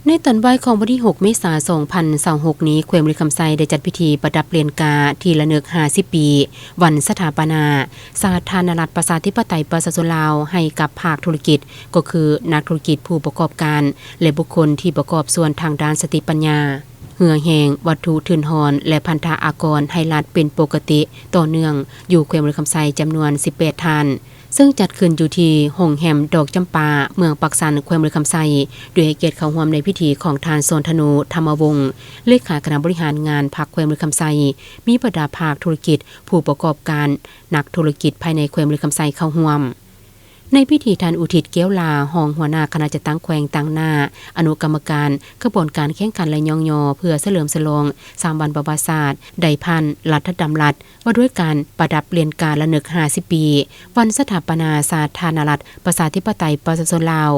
ໃນຕອນບ່າຍຂອງວັນທີຫົກ ເມສາ ສອງພັນຊາວຫົກນີ້, ແຂວງບໍລິຄຳໄຊໄດ້ຈັດພິທີປະດັບຫຼຽນກາທີ່ລະນຶກຫ້າສິບປີ ວັນສະຖາປະນາສາທາລະນະລັດ ປະຊາທິປະໄຕ ປະຊາຊົນລາວ ໃຫ້ກັບພາກທຸລະກິດ, ກໍຄືນັກທຸລະກິດ, ຜູ້ປະກອບການ ແລະ ບຸກຄົນທີ່ປະກອບສ່ວນທາງດ້ານສະຕິປັນຍາ, ເຫື່ອແຮງ, ວັດຖຸທຶນຮອນ ແລະ ພັນທະອາກອນໃຫ້ລັດເປັນປົກກະຕິຕໍ່ເນື່ອງ ຢູ່ແຂວງບໍລິຄຳໄຊ ຈຳນວນສິບແປດທ່ານ. ເຊິ່ງຈັດຂຶ້ນຢູ່ທີ່ໂຮງແຮມດອກຈຳປາ ເມືອງປາກຊັນ ແຂວງບໍລິຄຳໄຊ, ໂດຍໃຫ້ກຽດເຂົ້າຮ່ວມໃນພິທີຂອງທ່ານ ສອນທະນູ ທຳມະວົງ ເລຂາຄະນະບໍລິຫານງານພັກແຂວງບໍລິຄຳໄຊ, ມີບັນດາພາກທຸລະກິດ, ຜູ້ປະກອບການ, ນັກທຸລະກິດພາຍໃນແຂວງບໍລິຄຳໄຊເຂົ້າຮ່ວມ. ໃນພິທີ, ທ່ານ ອຸທິດ ແກ້ວຫຼາ, ຮອງຫົວໜ້າຄະນະຈັດຕັ້ງແຂວງ, ຕາງໜ້າອະນຸກຳມະການຂະບວນການແຂ່ງຂັນ ແລະ ຍ້ອງຍໍ ເພື່ອສະເຫຼີມສະຫຼອງສາມວັນປະຫວັດສາດ ໄດ້ຜ່ານລັດຖະດຳລັດ ວ່າດ້ວຍການປະດັບຫຼຽນກາລະນຶກຫ້າສິບປີ ວັນສະຖາປະນາສາທາລະນະລັດ ປະຊາທິປະໄຕ ປະຊາຊົນລາວ,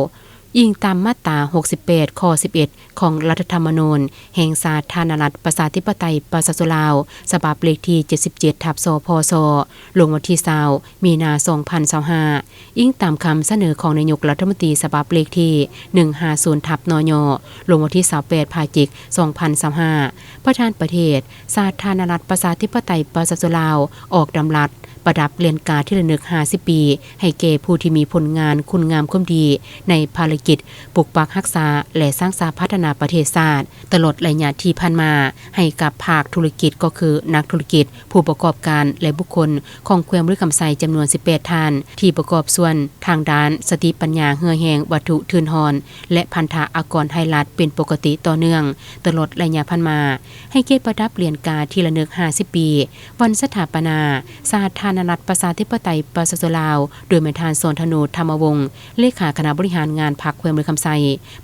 ອີງຕາມມາດຕາຫົກສິບແປດ ຂໍ້ສິບເອັດ ຂອງລັດຖະທຳມະນູນແຫ່ງສາທາລະນະລັດ ປະຊາທິປະໄຕ ປະຊາຊົນລາວ ສະບັບເລກທີເຈັດສິບເຈັດ ທັບ ສພຊ ລົງວັນທີຊາວ ມີນາ ສອງພັນຊາວຫ້າ, ອີງຕາມຄຳສະເໜີຂອງນາຍົກລັດຖະມົນຕີ ສະບັບເລກທີໜຶ່ງຫ້າສູນ ທັບ ນຍ ລົງວັນທີຊາວແປດ ພະຈິກ ສອງພັນຊາວຫ້າ, ປະທານປະເທດ ສາທາລະນະລັດ ປະຊາທິປະໄຕ ປະຊາຊົນລາວ ອອກດຳລັດປະດັບຫຼຽນກາທີ່ລະນຶກຫ້າສິບປີ ໃຫ້ແກ່ຜູ້ທີ່ມີຜົນງານຄຸນງາມຄວາມດີ ໃນພາລະກິດປົກປັກຮັກສາ ແລະ ສ້າງສາພັດທະນາປະເທດຊາດ ຕະຫຼອດໄລຍະທີ່ຜ່ານມາ ໃຫ້ກັບພາກທຸລະກິດ, ກໍຄືນັກທຸລະກິດ, ຜູ້ປະກອບການ ແລະ ບຸກຄົນຂອງແຂວງບໍລິຄຳໄຊ ຈຳນວນສິບແປດທ່ານ ທີ່ປະກອບສ່ວນທາງດ້ານສະຕິປັນຍາ, ເຫື່ອແຮງ, ວັດຖຸທຶນຮອນ ແລະ ພັນທະອາກອນໃຫ້ລັດເປັນປົກກະຕິຕໍ່ເນື່ອງ ຕະຫຼອດໄລຍະຜ່ານມາ, ໃຫ້ກຽດປະດັບຫຼຽນກາທີ່ລະນຶກຫ້າສິບປີ ວັນສະຖາປະນາສາທາລະນະລັດ ປະຊາທິປະໄຕ ປະຊາຊົນລາວ ໂດຍແມ່ນທ່ານ ສອນທະນູ ທຳມະວົງ ເລຂາຄະນະບໍລິຫານງານພັກແຂວງບໍລິຄຳໄຊ.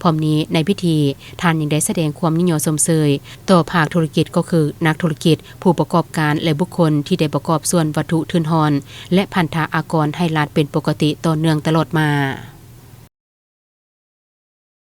ພ້ອມນີ້, ໃນພິທີ, ທ່ານຍັງໄດ້ສະແດງຄວາມຍິນຍອມຊົມເຊີຍຕໍ່ພາກທຸລະກິດ, ກໍຄືນັກທຸລະກິດ, ຜູ້ປະກອບການ ແລະ ບຸກຄົນທີ່ໄດ້ປະກອບສ່ວນວັດຖຸທຶນຮອນ ແລະ ພັນທະອາກອນໃຫ້ລັດເປັນປົກກະຕິຕໍ່ເນື່ອງຕະຫຼອດມາ.